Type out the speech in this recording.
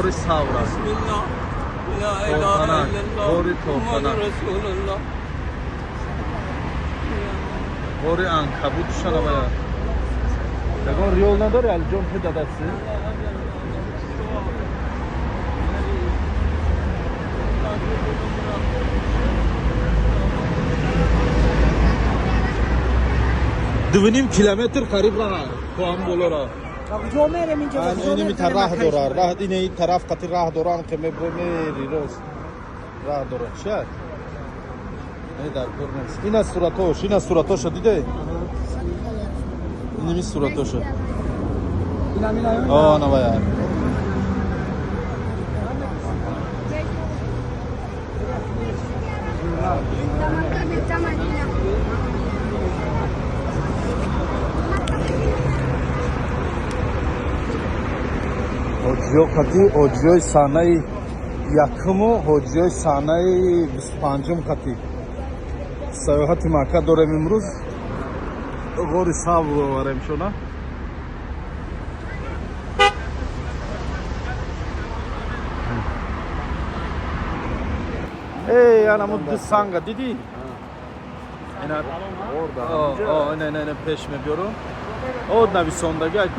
Ғори Савр аст. Тортанак, ғори Тортанак, ғори Анкабут шанавая. Ягон риёл надори, Алиҷон, ту дадатси? 2.5 километр қариб раҳ то ҳам болора. Куҷо мерем инҷо? Иними та раҳ дора, раҳ ин тараф қати раҳ дорам, ки мери, рост раҳ дора. Чия не, дар кор нест. Ина суратош, ина суратоша диде, иними суратоша. О, навая. Ҳоҷиё қати, ҳоҷиёи саҳнаи якуму ҳоҷиёи саҳнаи 25-ум қати саёҳати Макка дорем имрӯз. Ғори Савр оварем шона. Эй, анамо ду санга дидӣ? Ина, ина, ина, пеш мебиёру. О, нависондаги айку.